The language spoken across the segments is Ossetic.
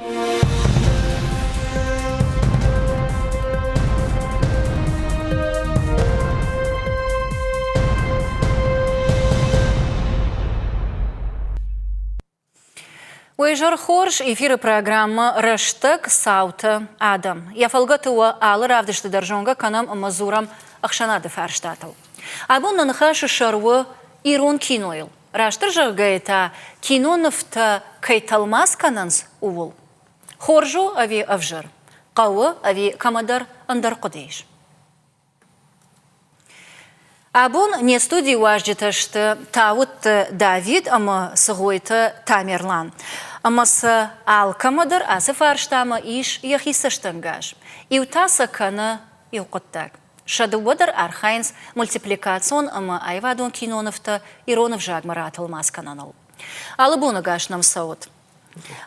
Уе зӕр хорз, эфиры программӕ «Рӕстӕг, цаутӕ, адӕм». Йӕ фӕлгӕты уӕ алы равдысты дӕр зонгӕ кӕнӕм ӕмӕ дзурӕм ӕхсӕнады фарстатыл. Абон нӕ ныхасы сӕр у ирон кинойыл. Растдӕр зӕгъгӕйӕ та, кинонывтӕ кӕй тӕлмац кӕнынц, ууыл. Хорз у ӕви ӕвзӕр? Хъӕуы ӕви кӕмӕдӕр ӕндӕр хъуыды ис? Абон не студийы уазджытӕ сты Тауытты Давид ӕмӕ Цыгъойты Тамерлан. Ӕмӕ сӕ алкӕмӕ дӕр ацы фарстамӕ ис йӕхи цӕстӕнгас. Иу та сӕ кӕны иу хъуыддаг. Сӕ дыууӕ дӕр архайынц мультипликацион ӕмӕ аивадон кинонывтӕ ирон ӕвзагмӕ ратӕлмац кӕныныл. Алы боны гас нӕм цӕут.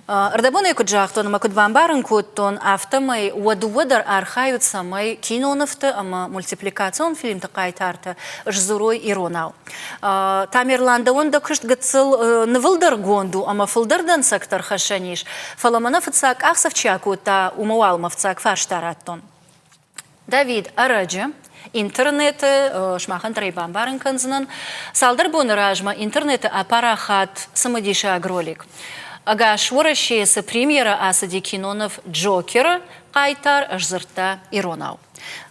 Ӕрдӕбонӕй куыд загътон ӕмӕ куыд бамбарын кодтон, афтӕмӕй уӕ дыууӕ дӕр архайут, цӕмӕй кинонывты ӕмӕ мультипликацион фильмты хъайтартӕ сдзурой иронау. Тамерлан, дӕуӕн дӕ куыст гыццыл нывылдӕргонд у ӕмӕ фылдӕр дӕнцӕгтӕ рхӕссӕн ис, фӕлӕ мӕнӕ фыццаг къахдзӕф чи акодта, уымӕ уал мӕ фыццаг фарста радтон. Давид, ӕрӕджы интернеты, сымахӕн дӕр ӕй бамбарын кӕндзынӕн, цалдӕр боны размӕ интернеты апарахат цымыдисаг ролик. Ӕгас Уӕрӕсейы цы премьерӕ ацыди киноныв «Джокер»-ы хъайтар сдзырдта иронау.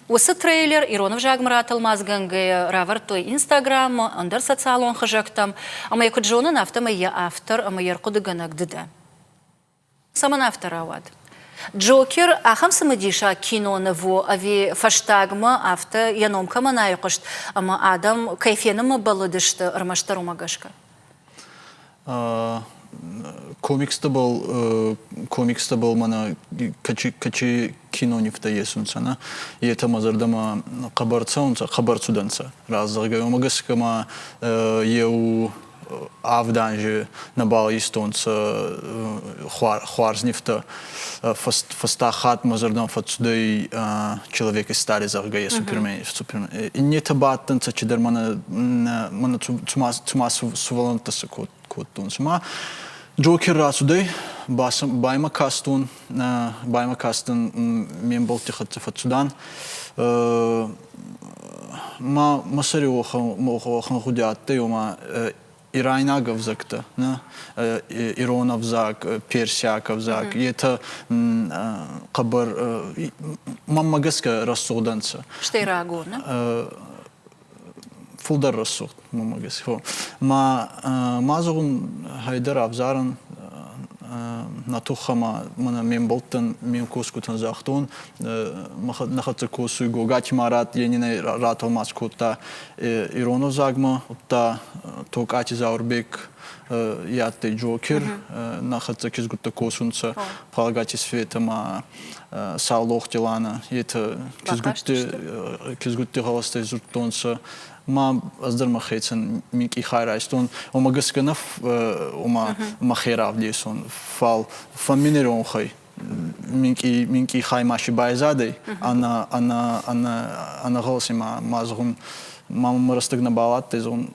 Уыцы трейлер ирон ӕвзагмӕ ратӕлмацгӕнгӕйӕ равӕрдтой Инстаграммӕ, ӕндӕр социалон хызӕгтӕм, ӕмӕ йӕ куыд зонын, афтӕмӕй йӕ автор ӕмӕ йе рхъуыдыгӕнӕг ды дӕ. Цӕмӕн афтӕ рауад? Джокер ахӕм цымыдисаг киноныв у ӕви фӕстагмӕ афтӕ йӕ ном кӕмӕн айхъуыст ӕмӕ адӕм кӕй фенынмӕ бӕллыдысты, ӕрмӕстдӕр уымӕ гӕсгӕ? Комикстӕбӕл комикстӕбӕл мӕнӕ кӕчи кинонивтӕ есунцӕ, нӕ? Етӕ мӕ зӕрдӕмӕ хъӕбӕр цӕунцӕ, хъӕбӕр цудӕнцӕ. Раззӕгъгӕ, уомӕ гӕсгӕ ма еу авд анзи нӕбал истонцӕ хуарз нивтӕ. Фӕстаг хатт мӕ зӕрдӕмӕ фӕццудӕй «Человек из стали», зӕгъгӕ, е Супермен. Иннетӕ ба адтӕнцӕ чидӕр мӕнӕ мӕнӕ цума цума сувӕллӕнттӕ сӕ кодтонцӕ. Ма Джокер рацудӕй, баймӕ кастон, баймӕ кастан ме мбӕлтти хӕццӕ фӕццудан. Ма мӕ сӕри уӕхӕн гъуди адтӕй, ома ирайнаг ӕвзӕгтӕ, нӕ, ирон ӕвзаг, персиаг ӕвзаг, етӕ хъӕбӕр мӕнмӕ гӕсгӕ рӕсугъд ӕнцӕ. Стӕй рагон, нӕ? Фулдӕр рӕсугъд, мӕнмӕ гӕсгӕ. Ма ма зӕгъун, хайдӕр ӕвзарӕн нӕ туххӕ ма мӕнӕ ме мбӕлттӕн, ме мкосгутӕн загътон, нӕ хӕццӕ косуй Гогати Марат, е нин ӕй ратӕлмац кодта ирон ӕвзагмӕ, удта Токати Заурбек е адтӕй Джокер, нӕ хӕццӕ кизгуттӕ косунцӕ Палгати Света ма Саулохти Лана, етӕ кизгутти кизгутти гъӕлӕстӕй дзурдтонцӕ. Ма ӕз дӕр мӕхецӕн минкъий хай райстон, уомӕ гӕсгӕ нӕ ома мӕхе равдесон, фал фӕмминеронхӕй минкъий минкъий хай ма си байзадӕй, ӕнӕ ӕнӕ ӕнӕ ӕнӕ гъӕлӕси ма ма зӕгъун, ма мӕ рӕстӕг нӕбал адтӕй, зӕгъун,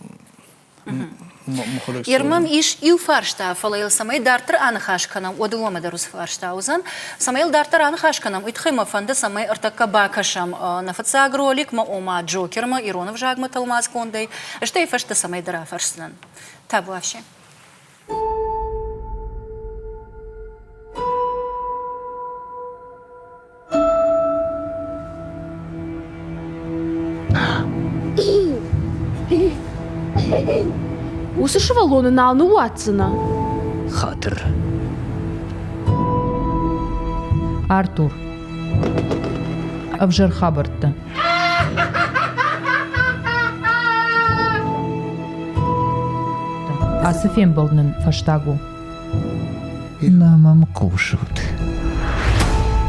Ерман ис иу фарста, фӕлӕ йыл цӕмӕй дарддӕр аныхас кӕнӕм, уӕд уымӕ дӕр уыцы фарста уыдзӕн. Цӕмӕй йыл дарддӕр аныхас кӕнӕм, уый тыххӕй мӕ фӕнды, цӕмӕй ӕртӕккӕ бакӕсӕм нӕ фыццаг роликмӕ, ома Джокермӕ ирон ӕвзагмӕ тӕлмацгондӕй, стӕй фӕстӕ цӕмӕйдӕр афӕрсдзынӕн. Табуафси. Уыцы сывӕллоны нал ныууадздзынӕ? Хатыр. Артур. Ӕвзӕр хабӕрттӕ. Ацы фембӕлд нын фӕстаг у. Нӕ мӕм хъусут.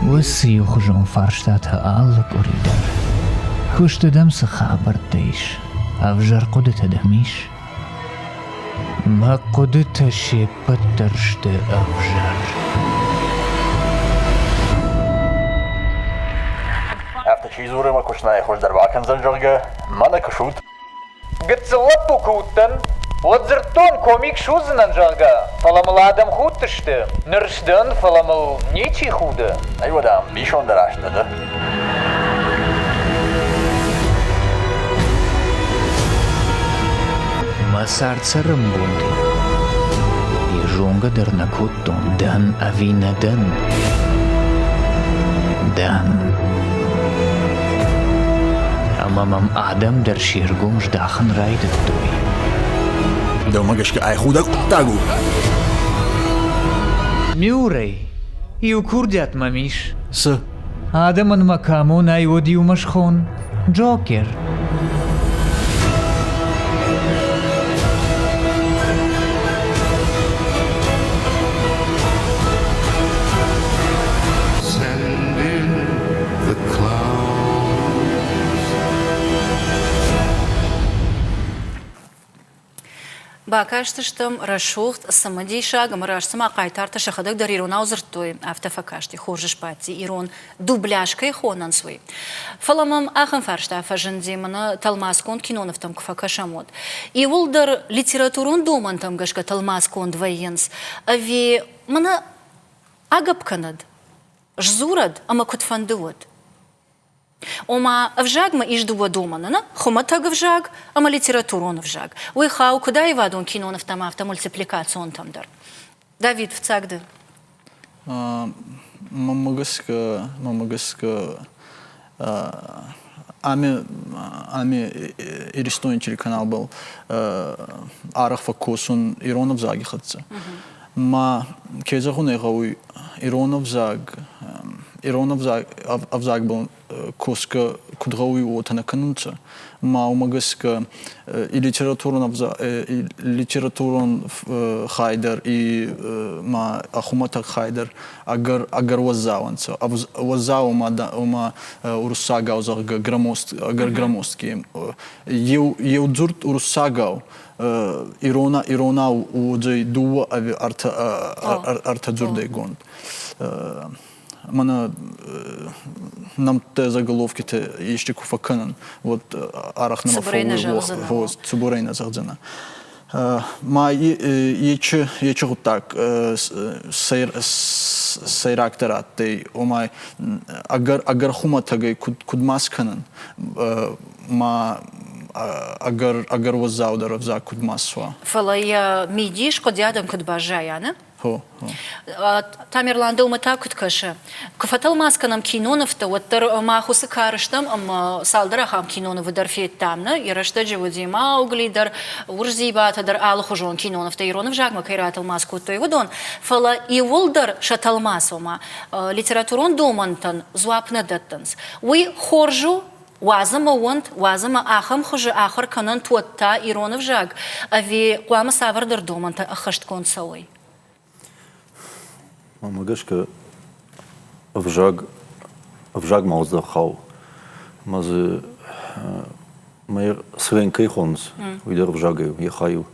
Уыцы иухуызон фарстатӕ алы къуыри дӕр. Куысты дӕм цы хабӕрттӕ ис? Ӕвзӕр хъуыдытӕ дӕм ис? Мӕ хъуыдытӕ се ппӕт дӕр сты ӕвзӕр. Афтӕ чи дзуры мӕ куыстнӕй хуыздӕр бакӕндзӕн, зӕгъгӕ, мӕнӕ куы суд. Гыццыл лӕппу куы уыдтӕн, Уӕд дзырдтон, комик суыдзынӕн, зӕгъгӕ, фӕлӕ мыл адӕм худтысты. Ныр сдӕн, фӕлӕ мыл ничи худы. Ай уӕдӕ ӕмбисонды раст дӕ. Мӕ цард-цӕрӕнбонты йӕ зонгӕ дӕр нӕ кодтон, дӕн ӕви нӕ дӕн. Дӕн. Ӕмӕ мӕм адӕм дӕр се ргом здахын райдыдтой. Дӕумӕ гӕсгӕ ай худӕг хъуыддаг у? Мюррей, иу курдиат мӕм ис. Цы? Адӕмӕн мӕ кӕмон ӕй, уӕд иумӕ схон Джокер. Send in the clowns. Бакастыстӕм рӕсугъд, цымыдисаг ӕмӕ раст цыма хъайтартӕ сӕхӕдӕг дӕр иронау дзырдтой, афтӕ фӕкасти, хорз сбадти ирон дубляж кӕй хонынц, уый. Фӕлӕ мӕм ахӕм фарста фӕзынди, мӕнӕ тӕлмацгонд кинонывтӕм куы фӕкӕсӕм, уӕд. Иууылдӕр литературон домӕнтӕм гӕсгӕ тӕлмацгонд вӕййынц ӕви мӕнӕ агӕпп кӕнӕд, сдзурӕд ӕмӕ куыдфӕнды уӕд? Ома, ӕвзагмӕ ис дыууӕ домӕны, нӕ? Хуымӕтӕг ӕвзаг ӕмӕ литературон ӕвзаг. Уый хауы куыд аивадон кинонывтӕм, афтӕ мультипликационтӕм дӕр. Давид, фыццаг ды. Мӕнмӕ гӕсгӕ, мӕнмӕ гӕсгӕ ами, ами Иристони телеканалбӕл арӕх фӕккосун ирон ӕвзаги хӕццӕ. Ма, ке зӕгъун ӕй гъӕуй, ирон ӕвзаг, ирон ӕвзаг, ӕвзагбӕл косгӕ куд гъӕуй, уотӕ нӕ кӕнунцӕ. Ма уымӕ гӕсгӕ и литературон ӕвзаг, литературон хай дӕр, и ма хумӕтӕг хай дӕр ӕгӕр, ӕгӕр уӕззау ӕнцӕ. Уӕззау ома, ома уруссагау, зӕгъгӕ, громоздкий, ӕгӕр громоздкий. Еу, еу дзурд уруссагау ирона, иронау уодзӕй дууӕ ӕви ӕртӕ, ӕртӕ дзурдӕйгонд. Мӕнӕ нӕмттӕ заголовкитӕ ести ку фӕккӕнӕн, уӕд арӕх нӕмӕ фӕууй, цубурӕй нӕ зӕгъдзӕнӕ. Ма ечи, ечи гъуддаг сӕйрагдӕр адтӕй, ома ӕгӕр, ӕгӕр хумӕтӕгӕй куд, куд ма скӕнӕн, ма ӕгӕр, ӕгӕр уӕззаудӕр ӕвзаг куд ма суа. Фӕлӕ йӕ мидис хъуыдиадӕн куыд баззайа, нӕ? Хо, хо. Тамерлан, дӕумӕ та куыд кӕсы? Куы фӕтӕлмац кӕнӕм кинонывтӕ, уӕддӕр мах уыцы кары стӕм ӕмӕ цалдӕр ахӕм кинонывы дӕр федтам, нӕ? Йӕ рӕстӕджы уыди Маугли дӕр, Урсдзибатӕ дӕр, алыхуызон кинонывтӕ ирон ӕвзагмӕ кӕй ратӕлмац кодтой, уыдон. Фӕлӕ иууылдӕр сӕ тӕлмац, ома литературон домӕнтӕн дзуапп нӕ дӕттынц. Уый хорз у, уадз ӕмӕ уӕнт, уадз ӕмӕ ахӕм хуызы ахуыр кӕнӕнт уӕд та ирон ӕвзаг, ӕви хъуамӕ цавӕрдӕр домӕнтӕ ӕххӕстгонд цӕуой? Мӕнмӕ гӕсгӕ ӕвзаг ӕвзагмӕ уӕздӕхау ӕмӕ дзы мӕ сленг кӕй хонынц, уый дӕр ӕвзагӕй у, йӕ хай у.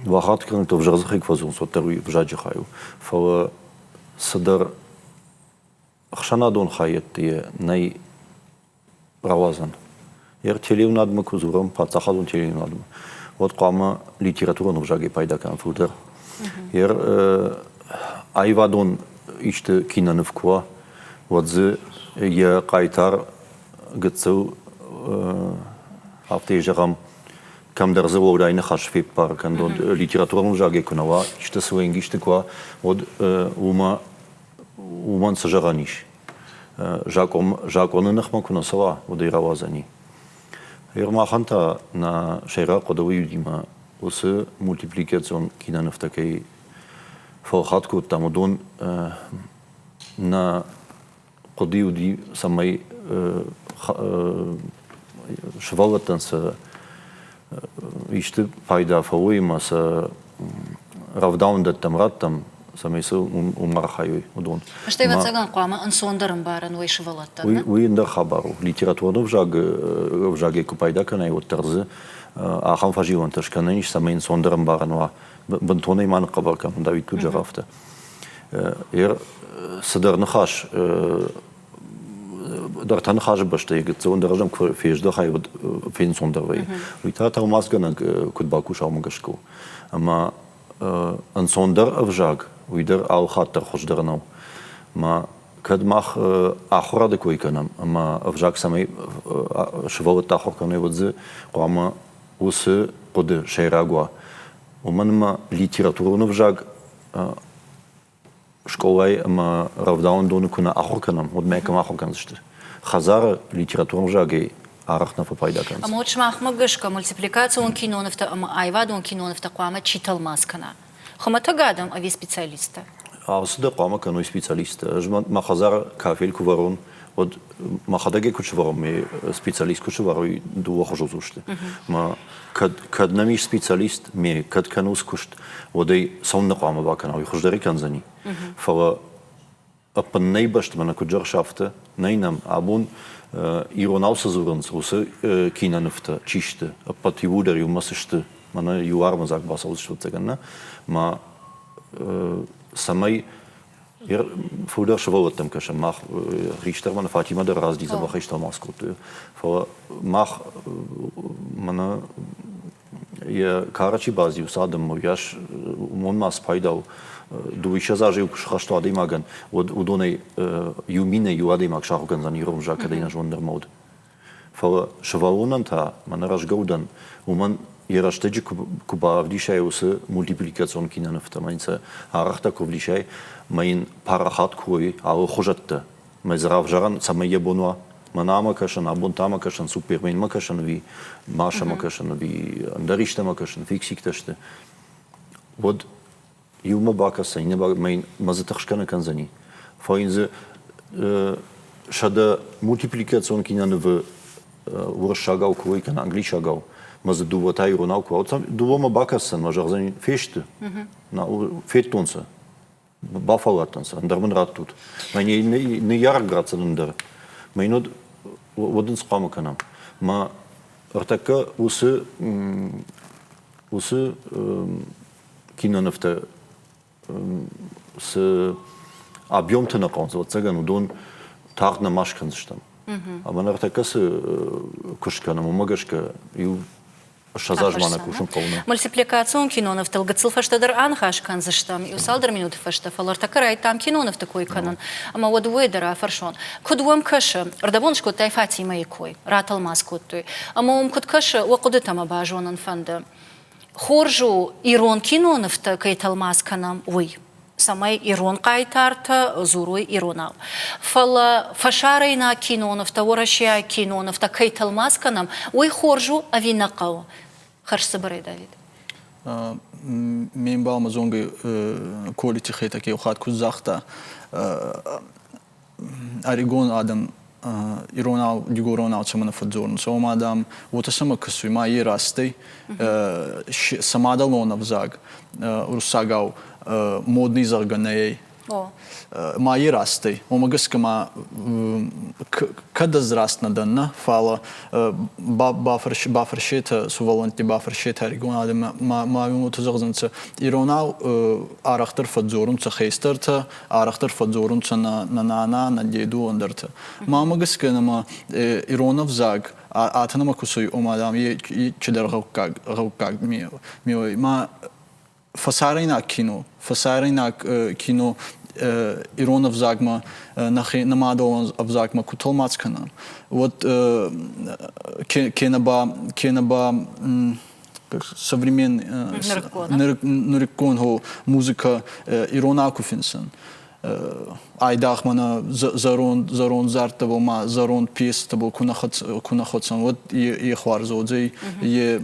Уахат кӕнӕ ӕвзӕр дзыхӕй куы фӕдзурынц, уӕддӕр уый ӕвзаджы хай у. Фӕлӕ цыдӕр ӕхсӕнадон хайӕдты йӕ нӕй рауадзӕн. Йӕ телеуынадмӕ куы дзурӕм, паддзахадон телеуынадмӕ, уӕд хъуамӕ литературон ӕвзагӕй пайда кӕнӕм фылдӕр. Йӕ аивадон исты киноныв куы уа, уӕд дзы йӕ хъайтар гыццыл, афтӕ зӕгъӕм, кӕмдӕр дзы уӕлдай ныхас феппар кӕндон литературон ӕвзагӕй куы нӕ уа, исты сленг исты куы уа, уӕд уымӕ уымӕн цы зӕгъӕн ис? Закъон, закъоны ныхмӕ куы нӕ цӕуа, уӕд ӕй рауадзӕни. Махӕн та нӕ сӕйраг хъуыды уый уыди мӕ уыцы мультипликацион кинонывтӕ кӕй фӕлхатт кодтам, уыдон нӕ хъуыды уыди, цӕмӕй сывӕллӕттӕн сӕ исты пайда фӕуой ӕмӕ сӕ рӕвдауӕндӕттӕм раттӕм, цӕмӕй сыл уым архайой, уыдон. Стӕй, ӕвӕццӕгӕн, хъуамӕ ӕнцондӕр ӕмбарӕн уой сывӕллӕттӕн. Уый, уый ӕндӕр хабар у. Литературон ӕвзаг, ӕвзагӕй куы пайда кӕнай, уӕддӕр дзы ахӕм фӕзилӕнтӕ скӕнӕн ис, цӕмӕй ӕнцондӕр ӕмбарӕн уа. Бынтон ӕй ма ныхъхъӕбӕр кӕнон, Давид куыд зӕгъы, афтӕ. Цыдӕр ныхас. Ӕртӕ ныхасы бӕстӕйы гыццыл ӕндӕр куы фездӕхай, уӕд фенцондӕр вӕййы. Уый та тӕлмацгӕнӕг куыд бакуса, уымӕ гӕсгӕ у. Ӕмӕ ӕнцондӕр ӕвзаг, уый дӕр алы хатт дӕр хуыздӕр нӕу. Мӕ кӕд мах ахуырады кой кӕнӕм ӕмӕ ӕвзаг цӕмӕй сывӕллӕттӕ ахуыр кӕной, уӕд дзы хъуамӕ уыцы хъуыды сӕйраг уа. Уымӕн ӕмӕ литературон ӕвзаг скъолайы ӕмӕ рӕвдауӕндоны куы нӕ ахуыр кӕнӕм, уӕд мӕ кӕм ахуыр кӕндзысты? Хӕдзары литературон ӕвзагӕй арӕх нӕ фӕпайда кӕнынц. Ӕмӕ уӕд сымахмӕ гӕсгӕ мультипликацион кинонывтӕ ӕмӕ аивадон кинонывтӕ хъуамӕ чи тӕлмац кӕна? Хуымӕтӕг адӕм ӕви специалисттӕ? Алцыдӕр хъуамӕ кӕной специалисттӕ. Ӕз мӕ хӕдзары кафель куы вӕрон, уӕд мӕхӕдӕг ӕй куыд сӕвӕрон, ме специалист куыд сӕвӕра, уый дыууӕ хуызы уыдзысты. Мӕ кӕд, кӕд нӕм ис специалист, ме кӕд кӕны уыцы куыст, уӕд ӕй цӕуыннӕ хъуамӕ бакӕна, уый хуыздӕр кӕндзӕни. Фӕлӕ ӕппын нӕй бӕсты мӕнӕ куыд зӕгъыс, афтӕ нӕй нӕм. Абон иронау цы дзурынц, уыцы кинонывтӕ чи сты, ӕппӕт иууылдӕр иумӕ цы сты, мӕнӕ иу армыдзаг бацӕудзысты, ӕвӕццӕгӕн, нӕ? Ма цӕмӕй фылдӕр сывӕллӕттӕм кӕсӕм, мах хистӕр мӕнӕ Фатимӕ дӕр раздӕр дзӕбӕхӕй стӕлмац кодтой. Фӕлӕ мах мӕнӕ йӕ кары чи баззад, уыцы адӕммӕ уыйас уымон ма цы пайда у. Дыууиссӕдз азы куы схӕст уа адӕймагӕн, уӕд уыдонӕй иу минӕй иу адӕймаг сахуыр кӕндзӕн ирон ӕвзаг, кӕд ӕй нӕ зоны нырма уӕд. Фӕлӕ сывӕллонӕн та, мӕнӕ рӕзгӕ удӕн, уымӕн йӕ рӕстӕджы куы бавдисай уыцы мультипликацион кинонывтӕ ӕмӕ йын сӕ арӕхдӕр куы ӕвдисай, ӕмӕ йын парахат куы уой алы хуызӕттӕ, ӕмӕ дзы равзарӕн цӕмӕй йӕ бон уа, мӕнӕ амӕ кӕсын, абон та амӕ кӕсын, Суперменмӕ кӕсын ӕви Машӕмӕ кӕсын ӕви ӕндӕр истӕмӕ кӕсын, фиксиктӕ сты, уӕд иумӕ бакӕсӕн, иннӕ мӕ дзы тыхсгӕ нӕ кӕндзӕни. Фӕлӕ йын дзы 100 мультипликацион кинонывы уырыссагау куы уой кӕнӕ англисагау, мӕ дзы дыууӕ та иронау куы уа, дыууӕмӕ бакӕсдзӕн, мӕ зӕгъдзӕн, фесты, федтон сӕ, бафӕлладтӕн сӕ, ӕндӕр мын раттут. Мӕ ныййарӕг ратдзӕн ӕндӕр. Мӕ йын уӕд, уӕд ын цы хъуамӕ кӕнӕм? Мӕ ӕртӕккӕ уыцы уыцы кинонывтӕ цы объемты нӕ хъӕуынц, ӕвӕццӕгӕн, уыдон тагъд нӕма скӕндзыстӕм. Ӕмӕ ныртӕккӕ цы куыст кӕнӕм, уымӕ гӕсгӕ иу 20 азмӕ нӕ кусын хъӕуы. Нӕ. Мультипликацион кинонывтыл гыццыл фӕстӕдӕр аныхас кӕндзыстӕм, иу цалдӕр минуты фӕстӕ, фӕлӕ ӕртӕккӕ райдыдтам кинонывты кой кӕнын, ӕмӕ уӕ дыууӕйы дӕр афӕрсон. Куыд уӕм кӕсы, ӕрдӕбон скодтай Фатимӕйы кой, ратӕлмац кодтой, ӕмӕ уӕм куыд кӕсы, уӕ хъуыдытӕ мӕ базонын фӕнды. Хорз у, ирон кинонывтӕ кӕй тӕлмац кӕнӕм, уый, цӕмӕй ирон хъайтартӕ дзурой иронау. Фӕлӕ фӕсарӕйнаг кинонывтӕ, уӕрӕсейаг кинонывтӕ кӕй тӕлмац кӕнӕм, уый хорз у ӕви нӕ хъӕуы? Хӕрзцыбырӕй, Давид. Ме мбал мӕ зонгӕ Колити Хетӕг еу хатт куд загъта, ӕригон адӕм иронау, дигоронау цӕмӕн фӕдздзорунцӕ, уома, дам, уотӕ сӕмӕ кӕсуй, ма е растӕй сӕ мадӕлон ӕвзаг уруссагау модный зӕгъгӕ нӕ ӕй. Ма е растӕй. Уомӕ гӕсгӕ ма кӕд ӕз раст нӕ дӕн, нӕ, фалӕ бафӕрсетӕ сувӕллӕнтти, бафӕрсетӕ ӕригон адӕммӕ, ма ма уотӕ зӕгъдзӕнцӕ, иронау арӕхдӕр фӕдздзорунцӕ хестӕртӕ, арӕхдӕр фӕдзорунцӕ нӕ нана, нӕ деду, ӕндӕртӕ. Мамӕ гӕсгӕ нӕмӕ ирон ӕвзаг атӕ нӕмӕ кусуй, ома, дам, е чидӕр гъӕуккаг, гъӕуккаг меуӕй. Ма фӕсарӕйнаг кино, фӕсарӕйнаг кино ирон ӕвзагмӕ, нӕхе нӕ мадӕлон ӕвзагмӕ ку тӕлмац кӕнӕн, уӕд кенӕ ба, кенӕ ба современный нырыккон музыкӕ иронау куы финсӕн. Айдагъ мӕнӕ зӕронд зӕронд зардтӕбӕл ма зӕронд пьесӕтӕбӕл ку нӕ хӕцӕн, уӕд е хуарз уодзӕй, е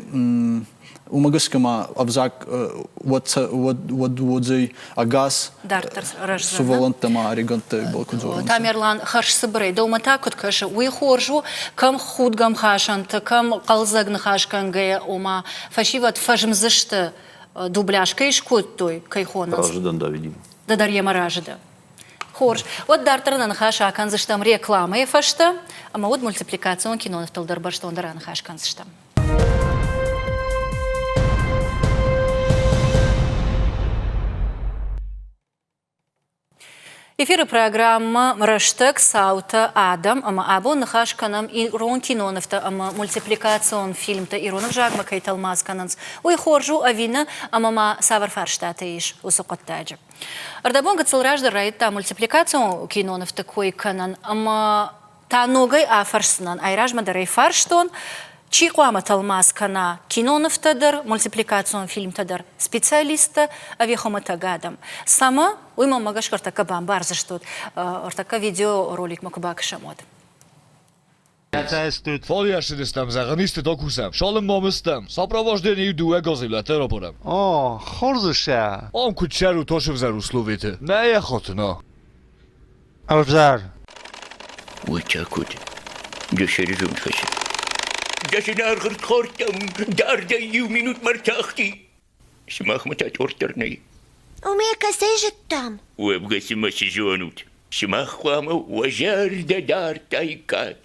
уымӕ гӕсгӕ ма ӕвзаг уӕд уӕд уодзӕй ӕгас сувӕллӕнттӕ ма ӕригӕнттӕ куд дзорунцӕ. Тамерлан, хӕрзцыбырӕй, дӕумӕ та куыд кӕсы, уый хорз у, кӕм худгӕмхасӕнты, кӕм хъӕлдзӕг ныхас кӕнгӕйӕ, ома фӕсивӕд фӕзмдзысты, дубляж кӕй скодтой, кӕй хонынц. Разы дӕн Давидимӕ. Ды дӕр йемӕ разы дӕ. Хорз. Уӕд дарддӕр нӕ ныхас акӕндзыстӕм рекламӕйы фӕстӕ, ӕмӕ уӕд мультипликацион кинонывтыл дӕр бӕстондӕр аныхас кӕндзыстӕм. Эфиры программӕ «Рӕстӕг, цаутӕ, адӕм» ӕмӕ абон ныхас кӕнӕм ирон кинонывтӕ ӕмӕ мультипликацион фильмтӕ ирон ӕвзагмӕ кӕй тӕлмац кӕнынц, уый хорз у ӕви нӕ, ӕмӕ ма цавӕр фарстатӕ ис уыцы хъуыддаджы. Ӕрдӕбон гыццыл раздӕр райдыдта мультипликацион кинонывты кой кӕнын ӕмӕ та ногӕй афӕрсдзынӕн, айразмӕ дӕр ӕй фарстон, чи хъуамӕ тӕлмац кӕна кинонывтӕ дӕр, мультипликацион фильмтӕ дӕр, специалисттӕ ӕви хуымӕтӕг адӕм? Цӕмӕ, уый мӕнмӕ гӕсгӕ ӕртӕккӕ бамбардзыстут, ӕртӕккӕ видеороликмӕ куы бакӕсӕм, уӕд. Фалиасыдыстӕм, зӕгъын, исты докусӕм. Цалынмӕ мыстӕм, сопровождение дыууӕ газелӕты рапорӕм. О, хорз сӕ. Ам куыд цӕрут, ас ӕвзӕр условиты? Нӕ йӕ хатын, а. Ӕвзӕр. Уотӕ куд? Дӕсӕризон фӕци. Дӕ зынаргъ ӕрдхордтӕм дардӕй иу минутмӕ ртахти. Сымахмӕ та торт дӕр нӕй. Уымӕ кӕцӕй зыдтам? Уӕвгӕ цымӕ цы зонут? Сымах хъуамӕ уӕ зӕрдӕ дардтаиккат.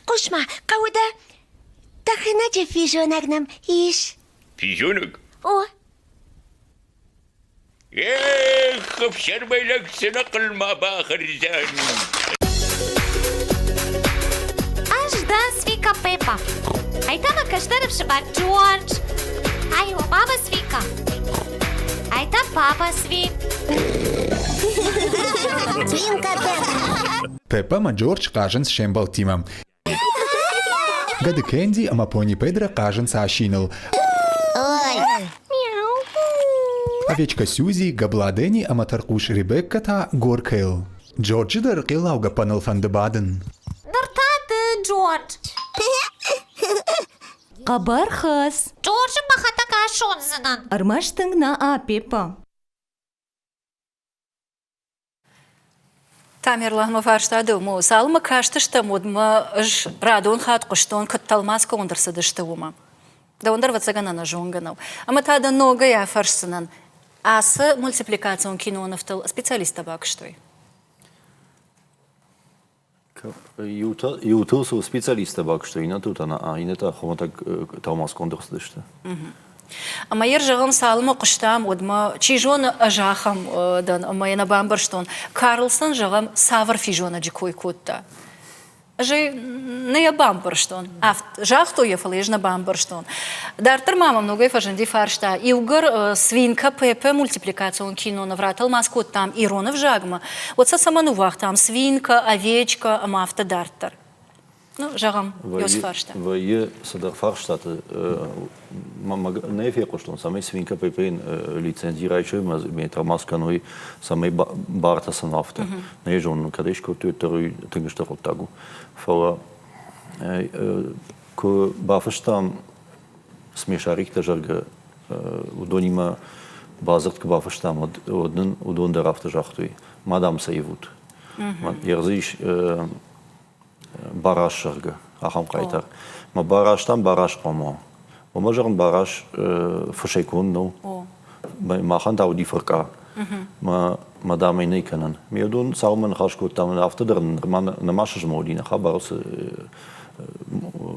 Хъус-ма, хъӕуы дӕ тахынӕджы физонӕг нӕм ис. Физонӕг? О. Эх, ӕфсӕрмӕй лӕг цы нӕ хъылма бахӕрдзӕн! Ӕз дӕн Свика Пеппа. Ай та мӕ кӕстӕр ӕфсымӕр Джордж. Ай у мама Свика. Ай та папа Сви. Свинка Пеппа. Пеппа ӕмӕ Джордж хъазынц се мбӕлттимӕ. Гӕды Кэнди ӕмӕ пони Педро хъазынц асиныл. Овечка Сьюзи, Гӕбла Дэнни ӕмӕ тӕрхъус Ребеккӕ та горкӕйыл. Джорджы дӕр хъеллаугӕппӕныл фӕнды бадын. Ныр та ды, Джордж. Хъӕбӕр хӕс. Джорджы мӕхӕдӕг асондзынӕн. Ӕрмӕст тынг нӕ, Пеппа. Тамерлан, мӕ фарста дӕумӕ у. Цалынмӕ кастыстӕм, уӕдмӕ ӕз радон хатт хъуыстон, куыд тӕлмацгонд ӕрцыдысты, уымӕ. Дӕуӕн дӕр, ӕвӕццӕгӕн, ӕнӕзонгӕ нӕу. Ӕмӕ та дӕ ногӕй афӕрсдзынӕн, ацы мультипликацион кинонывтыл специалисттӕ бакуыстой? Иутыл цы специалисттӕ бакуыстой, иннӕтыл та иннӕтӕ хуымӕтӕг тӕлмацгонд ӕрцыдысты. Ӕмӕ йӕ зӕгъӕм, цалынмӕ хъуыстам, уӕдмӕ, чи зоны, ӕз ахӕм дӕн, ӕмӕ йӕ нӕ бамбӕрстон, Карлсон, зӕгъӕм, цавӕр физонӕджы кой кодта. Ӕз ӕй нӕ йӕ бамбӕрстон. Загътой йӕ, фӕлӕ ӕз нӕ бамбӕрстон. Дарддӕр ма мӕм ногӕй фӕзынди фарста. Иугӕр Свинка Пепе мультипликацион киноныв ратӕлмац кодтам ирон ӕвзагмӕ, уӕд сӕ цӕмӕн ныууагътам Свинка, Овечка ӕмӕ афтӕ дарддӕр? Ну, зӕгъӕм, ёс фарста. Вӕййы цыдӕр фарстаты нӕ фехъуыстон, цӕмӕй Свинка Пепейӕн лицензи райсой ӕмӕ тӕлмац кӕной, цӕмӕй бартӕ сын афтӕ. Нӕ зонын, кӕд ӕй скодтой, уӕддӕр уый тынг стыр хъуыддаг у. Фӕлӕ куы бафыстам смешариктӕ, зӕгъгӕ, уыдонимӕ бадзырд куы бафыстам, уӕд нын уыдон дӕр афтӕ загътой, ма, дам, сӕ ивут. Ӕрдзы ис барас, зӕгъгӕ, ахӕм хъайтар. Мӕ барастам барас хъуамӕ уа. Уымӕ, зӕгъын, барас фысӕй конд нӕу. Махӕн та уыди фыркъа. Мӕ, мӕ дам ӕй нӕй кӕнӕн. Ме уыдон цалынмӕ ныхас кодтам, афтӕ дӕр нырма нӕма сызмӕлди нӕ хабар уыцы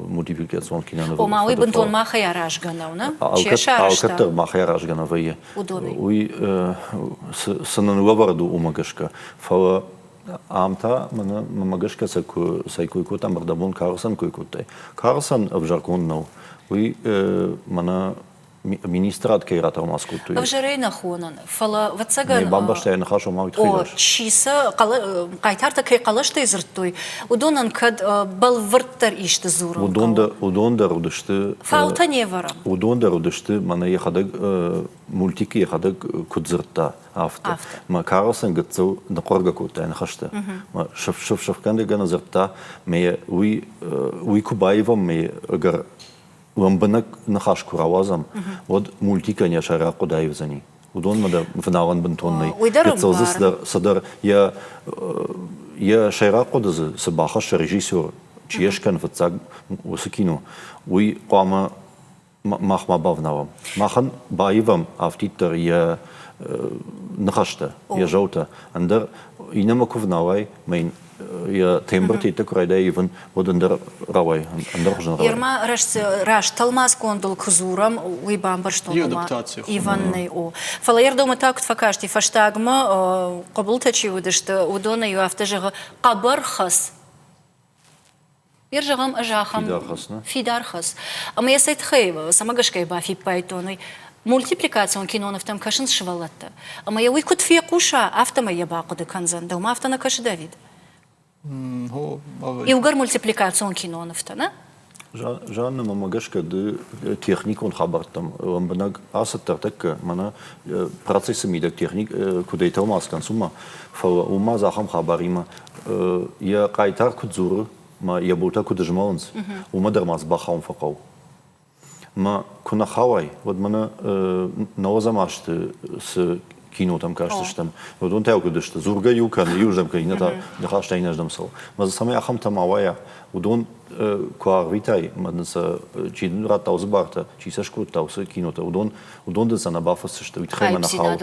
мультипликацион кинонывы. Ома уый бынтон махӕй аразгӕ нӕу, нӕ? Чи сарӕзта? Алкӕддӕр махӕй аразгӕ нӕ вӕййы. Уый цы нын лӕвӕрд у, уымӕ гӕсгӕ. Фӕлӕ Ам та мӕнӕ мӕмӕ гӕсгӕ сӕ куы сӕ кой кодтам, ӕрдӕбон Карлсон кой кодтай. Карлсон ӕвзӕргонд нӕу. Уый мӕнӕ министрад кӕй ратӕлмац кодтой. Ӕвзӕрӕй нӕ хонын, фӕлӕ ӕвӕццӕгӕн... Не бамбӕрста йӕ ныхас, ома уый тыххӕй О, чи сӕ хъайтартӕ кӕй хъӕлӕстӕй дзырдтой, уыдонӕн кӕд бӕлвырддӕр исты дзурын уыдон дӕр, уыдон дӕр уыдысты... Фаутӕ не вӕрӕм. Уыдон дӕр уыдысты, мӕнӕ йӕхӕдӕг мультикы йӕхӕдӕг куыд дзырдта, афтӕ. Мӕ Карлсон гыццыл ныхъуыргӕ кодта йӕ ныхӕстӕ. Мӕ сыф-сыфгӕнгӕ дзырдта, мӕ уый, уый куы баивӕм, мӕ ӕгӕр лӕмбынӕг ныхас куы рауадзӕм, уӕд мультикӕн йӕ сӕйраг хъуыды аивдзӕни. Уыдонмӕ дӕр фыналӕн бынтон нӕй. Гыццыл дзы цыдӕр, цыдӕр йӕ, йӕ сӕйраг хъуыды дзы цы бахӕссы режиссер, чи йӕ скӕны фыццаг уыцы кино, уый хъуамӕ мах ма бавналӕм. Махӕн баивӕм афтиддӕр йӕ ныхӕстӕ, йӕ зӕлтӕ. Ӕндӕр иннӕмӕ куы вналай, мӕ йын йӕ тембртӕ куы райдайа ивын, уӕд ӕндӕр рауайы, ӕндӕр хуызӕн рауайы. Ерма раст тӕлмацгондыл куы дзурӕм, уый бамбӕрстон, ома ивӕн нӕй, о. Фӕлӕ Ердомӕ та куыд фӕкасти, фӕстагмӕ хъыбылтӕ чи уыдысты, уыдонӕй-иу афтӕ зӕгъы, хъӕбӕр хӕц. Ер зӕгъӕм, ӕз ахӕм фидар хӕц, нӕ? Фидар хӕц. Ӕмӕ йӕ цӕй тыххӕй, цӕмӕ гӕсгӕ бафиппайдтон, уый мультипликацион кинонывтӕм кӕсынц сывӕллӕттӕ. Ӕмӕ йӕ уый куыд фехъуса, афтӕмӕй йӕ бахъуыды кӕндзӕн. Дӕумӕ афтӕ нӕ кӕсы, Давид? Иугӕр мультипликацион кинонывтӕ, нӕ? Жанна, мӕмӕ гӕсгӕ ды техникон хабӕрттӕм лӕмбынӕг ацыдтӕ ӕртӕккӕ, мӕнӕ процессы мидӕг техник куыдӕй тӕлмац кӕнынц, уымӕ. Фӕлӕ уымӕ ахӕм хабаримӕ йӕ хъайтар куыд дзуры мӕ йӕ былтӕ куыд змӕлынц, уымӕ дӕр ма дзы бахауын фӕхъӕуы. Мӕ куы нӕ хауай, уӕд мӕнӕ нӕуӕдзӕм азты цы кинотӕм кастыстӕм, уыдон та куыд сты, дзургӕ иу кӕны, иуырдӕм кӕны, иннӕ та ныхас та иннӕрдӕм цӕуы. Мӕ дзы цӕмӕй ахӕмтӕ ма уайа, уыдон куы арвитай, мӕ дын сӕ чи дын радта уыцы бартӕ, чи сӕ скодта уыцы кинотӕ, уыдон, уыдон дын сӕ нӕ бафысдзысты, уый тыххӕй мӕ нӕ хауы.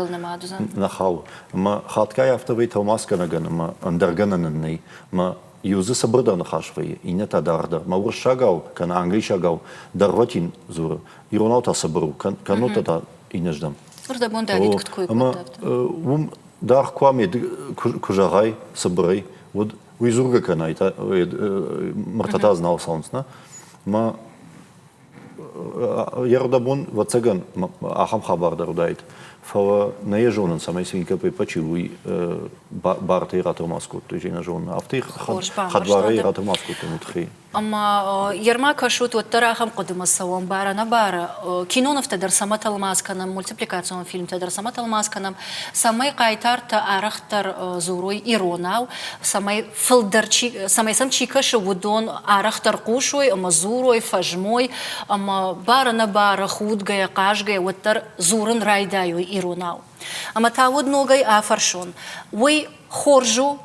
Нӕ хауы. Ӕмӕ хатгай афтӕ вӕййы тӕлмацгӕнӕгӕн ӕмӕ ӕндӕр гӕнӕн ын нӕй. Мӕ иу дзы цыбырдӕр ныхас вӕййы, иннӕ та даргъдӕр. Мӕ уырыссагау кӕнӕ англисагау дӕргъвӕтин дзуры, иронау та цыбыр у, кӕннод та иннӕрдӕм. Ӕрдӕбон Давид куыд кой кодта, афтӕ. Уым даргъ куы аме куы зӕгъай цыбырӕй, уӕд уый дзургӕ кӕнай, мыртӕ та дзы нал цӕуынц, нӕ? Мӕ Йе рдӕбон, ӕвӕццӕгӕн, ахӕм хабар дӕр уыдаид. Фӕлӕ нӕ йӕ зонын, цӕмӕй Свинка Пеппа чи у, уый бартӕй ратӕлмац кодтой, чи нӕ зоны. Афтӕ хӕдбарӕй ратӕлмац кодтой уый Ӕмӕ ерма кӕсут, уӕддӕр ахӕм хъуыдымӕ цӕуӕм, бар-ӕнӕбары. Кинонывтӕ дӕр цӕмӕ тӕлмац кӕнӕм, мультипликацион фильмтӕ дӕр цӕмӕ тӕлмац кӕнӕм, цӕмӕй хъайтартӕ арӕхдӕр дзурой иронау, цӕмӕй фылдӕр чи, цӕмӕй сӕм чи кӕсы, уыдон арӕхдӕр хъусой ӕмӕ дзурой, фӕзмой ӕмӕ бар-ӕнӕбары, худгӕйӕ, хъазгӕйӕ уӕддӕр дзурын райдайой иронау. Ӕмӕ та уӕд ногӕй афӕрсон, уый хорз у,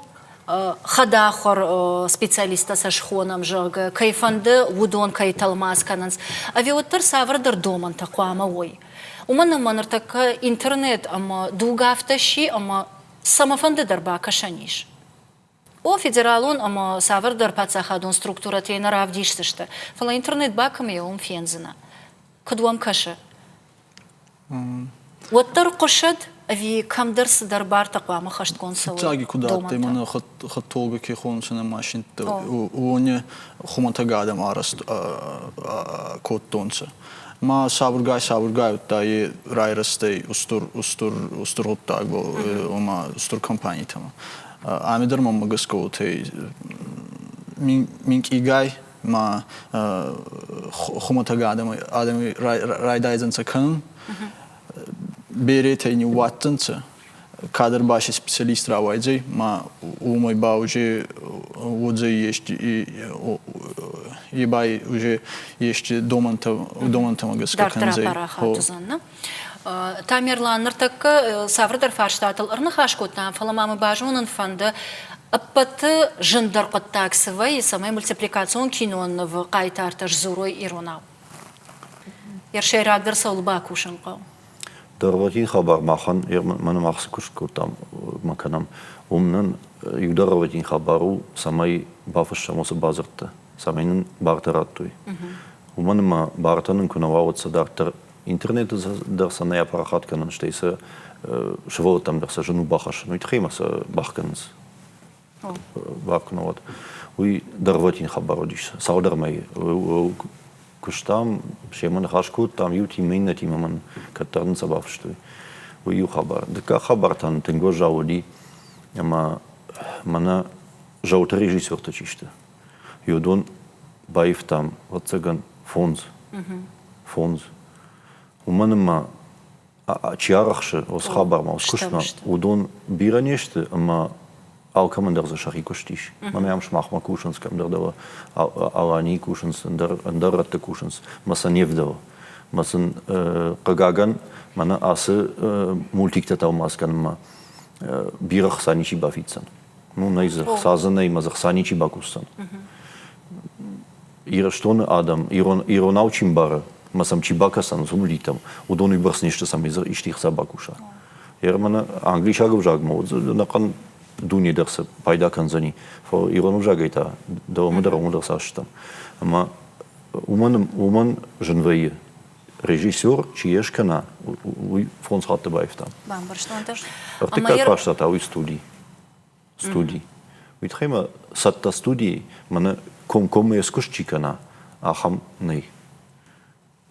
хӕдахуыр специалисттӕ сӕ схонӕм, зӕгъгӕ, кӕй фӕнды, уыдон кӕй тӕлмац кӕнынц, ӕви уӕддӕр цавӕрдӕр домӕнтӕ хъуамӕ уой? Уымӕн ӕмӕ ныртӕккӕ интернет ӕмӕ дуг афтӕ сси, ӕмӕ цӕмӕфӕнды дӕр бакӕсӕн ис. О, федералон ӕмӕ цавӕрдӕр паддзахадон структурӕтӕ нӕ равдисдзысты, фӕлӕ интернет бакӕмӕ уым фендзынӕ. Куыд уӕм кӕсы? Уӕддӕр хъуысӕд ӕви кӕмдӕр цыдӕр бартӕ хъуамӕ хӕстгонд цӕуой? Фиццаги куд адтӕй мӕнӕ хӕдтолгӕ ке хонунцӕ нӕ машинттӕ, уони хумӕтӕг адӕм арӕзт кодтонцӕ. Ма сабургай-сабургай удта е райрӕзтӕй устур, устур, устур гъуддагбӕл, ома устур компанитӕмӕ. Ами дӕр мӕмӕ гӕсгӕ уотӕ минкъийгай ма хумӕтӕг адӕми райдайдзӕнцӕ кӕнун. Беретӕй ниууадздзӕнцӕ, кадӕр ба си специалист рауайдзӕй, ма уомӕй ба уже уодзӕй ести е ба уже ести домӕнтӕ домӕнтӕмӕ гӕсгӕ кӕндзӕй. Тамерлан, ныртӕккӕ цавӕрдӕр фарстатыл ӕрныхас кодтам, фӕлӕ ма мӕ базонын фӕнды, ӕппӕты зындӕр хъуыддаг цы вӕййы, цӕмӕй мультипликацион кинонывы хъайтартӕ сдзурой иронау? Йӕ сӕйрагдӕр цӕуыл бакусын хъӕуы? Дӕргъвӕтин хабар махӕн, мӕнӕ мах цы куыст кодтам ма кӕнӕм, уым нын иу дӕргъвӕтин хабар у, цӕмӕй бафыссӕм уыцы бадзырдтӕ, цӕмӕй нын бартӕ радтой. Уымӕн ӕмӕ бартӕ нын куы нӕ уа, уӕд сӕ дарддӕр интернеты дӕр сӕ нӕ апарахат кӕнын, стӕй сӕ сывӕллӕттӕм дӕр сӕ зын у бахӕссын. Уый тыххӕй ма сӕ бахгӕнынц. Бар куы нӕ уӕд. Уый дӕргъвӕтин хабар уыдис. Цалдӕр мӕй куыстам, семӕ ныхас кодтам, иутимӕ, иннӕтимӕ мӕн кӕддӕр нын сӕ бафыстой. Уый иу хабар. Дыккаг хабар та нын тынг уӕззау уыди, ӕмӕ мӕнӕ Зауты режиссертӕ чи сты, уыдон баивтам, ӕвӕццӕгӕн, фондз. Фондз. Уымӕн ӕмӕ чи арӕхсы уыцы хабармӕ, уыцы куыстмӕ, уыдон бирӕ не сты ӕмӕ алкӕмӕн дӕр дзы сӕхи куыст ис. Мӕнӕ ам сымахмӕ кусынц, кӕмдӕр дӕлӕ Аланийы кусынц, ӕндӕр, ӕндӕр рӕтты кусынц, мӕ сӕ не вдӕлы. Мӕ сын, хъыгагӕн, мӕнӕ ацы мультиктӕ тӕлмац кӕнынмӕ бирӕ хца ничи бафиддзӕн. Ну, нӕй дзы, хца дзы нӕй, мӕ дзы хца ничи бакусдзӕн. Ирыстоны адӕм, ирон, иронау чи мбары, ӕмӕ сӕм чи бакӕсӕн, уыцы мультиктӕм, уыдон уыйбӕрц не сты, цӕмӕй дзы исты хца бакуса. Ер мӕнӕ англисаг ӕвзагмӕ уыд ӕнӕхъӕн дуне дӕр цы пайда кӕндзӕни. Фӕлӕ ирон ӕвзагӕй та дӕумӕ дӕр уымӕ дӕр цас стӕм. Ӕмӕ уымӕн, уымӕн зын вӕййы. Режиссер чи йӕ скӕна, уый фондз хатты баивта. Бамбӕрстон дӕр. Ӕртыккаг фарста та уый студи. Студи. Уый тыххӕй ма цӕттӕ студийы мӕнӕ комкоммӕ йӕ скуыст чи кӕна, ахӕм нӕй.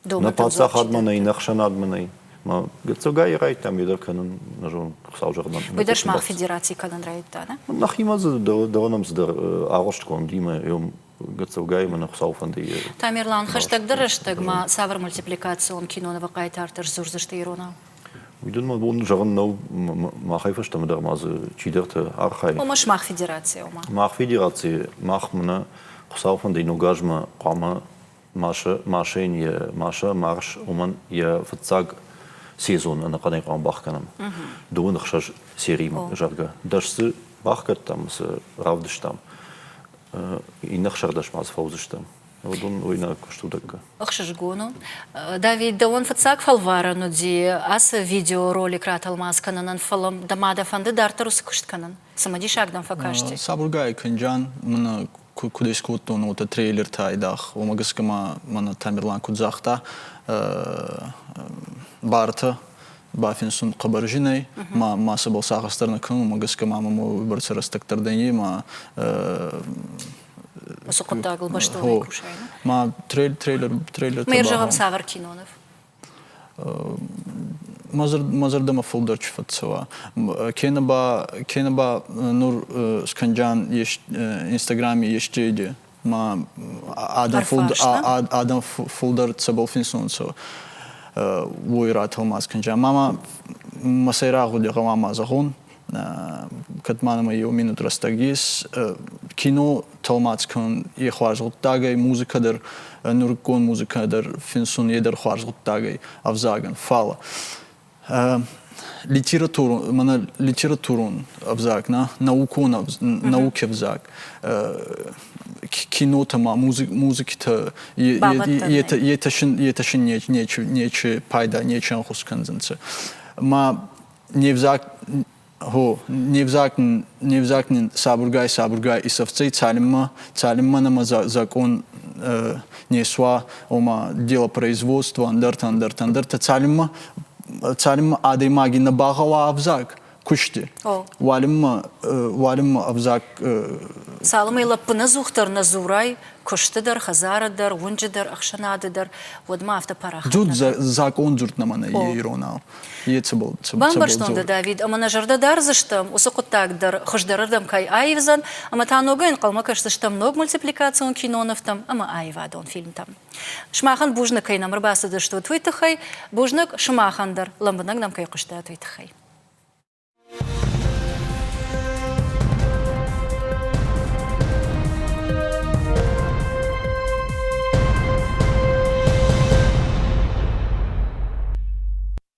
Нӕ паддзахадмӕ нӕй, нӕ хсӕнадмӕ нӕй. Ма гыццылгай райдтам йе дӕр кӕнын, нӕ зонын, Хуыцау зӕгъдзӕн. Уый дӕр сымах федераци кӕнын райдыдта, нӕ? Нӕхимӕ дзы дӕуӕн цыдӕр агъуыстгондимӕ гыццылгай мӕ Хуыцау фӕнды. Тамерлан, хӕстӕгдӕр рӕстӕг ма цавӕр мультипликацион кинонывы хъайтартӕ сдзурдзысты иронау? Уый дын мӕ бон зӕгъын нӕу, махӕй фӕстӕмӕ дӕр ма дзы чидӕртӕ архайы. Ома сымах федераци, ома? Мах федераци, мах мӕнӕ Хуыцау фӕнды ног азмӕ хъуамӕ Маша, Машӕйӕн йӕ Маша Марш уымӕн йӕ фыццаг сезон ӕнӕхъӕнӕй хъуамӕ бахгӕнӕм. 26 серимӕ, зӕгъгӕ. Дӕс дзы бахгӕдтам, цы равдыстам. Иннӕ 16 ма дзы фӕуыдзыстӕм. Уыдон уый нӕ куыст уыдӕггӕ. Ӕхсызгон у. Давид, дӕуӕн фыццаг фӕлварӕн уыди ацы видеоролик ратӕлмац кӕнынӕн, фӕлӕ дӕ ма дӕ фӕнды дарддӕр уыцы куыст кӕнын? Цымыдисаг дӕм фӕкасти? Сабыргай кӕнджан, мӕнӕ куыд скодтон, уотӕ трейлертӕ айдагъ. Уымӕ гӕсгӕ ма мӕнӕ Тамерлан куыд загъта, бартӕ бафинсун хъӕбӕр зин ӕй, ма ма сӕбӕл сагъӕс дӕр нӕ кӕнун, уымӕ гӕсгӕ ма мӕм уойбӕрцӕ рӕстӕг дӕр дӕн ма Уыцы хъуыддагыл бӕстонӕй кусай, Ма трейлер трейлертӕ Ма зӕгъӕм, цавӕр киноныв? Мӕ зӕрдӕмӕ фулдӕр чи фӕццӕуа. Кенӕ ба, кенӕ ба нур скӕнджан Инстаграми ести ма адӕм, адӕм фулдӕр цӕбӕл финсунцӕ, уой ратӕлмац кӕнджан. Ма ма мӕ сӕйраг гъуди гъӕуама зӕгъон, кӕд ма нӕмӕ еу минут рӕстӕг ес, кино тӕлмац кӕнун е хуарз гъуддаг ӕй, музыкӕ дӕр, нуриккон музыкӕ дӕр финсун е дӕр хуарз гъуддаг ӕй ӕвзагӕн. Фал литературон, мӕнӕ литературон ӕвзаг, на, наукон науки ӕвзаг, кинотӕ ма музыкитӕ етӕ син етӕ син нечи нечи пайда, нечи ӕнхус кӕндзӕнцӕ. Ма не взаг Гъо, не взаг, не взаг нин сабургай-сабургай исӕфтдзӕй, цалинмӕ, цалинмӕ нӕмӕ закъон не суа, ома делопроизводство, ӕндӕртӕ, ӕндӕртӕ, ӕндӕртӕ, цалинмӕ, цалинмӕ адӕймаги нӕ багъӕуа ӕвзаг кусти, уалинмӕ, уалинмӕ ӕвзаг Цалынмӕ лӕппынӕдзухдӕр нӕ дзурай, куысты дӕр, хӕдзары дӕр, уынджы дӕр, ӕхсӕнады дӕр, уӕдмӕ афтӕ парахат. Дзурд закъон дзурд нӕмӕ нӕй иронау. Бамбӕрстон дӕ, Давид, ӕмӕ нӕ зӕрдӕ дардзыстӕм, уыцы хъуыддаг дӕр хуыздӕрырдӕм кӕй аивдзӕн, ӕмӕ та ногӕй ӕнхъӕлмӕ кӕсдзыстӕм ног мультипликацион кинонывтӕм ӕмӕ аивадон фильмтӕм. Сымахӕн бузныг, кӕй нӕм ӕрбацыдыстут, уый тыххӕй, бузныг сымахӕн дӕр, лӕмбынӕг нӕм кӕй хъуыстат, уый тыххӕй.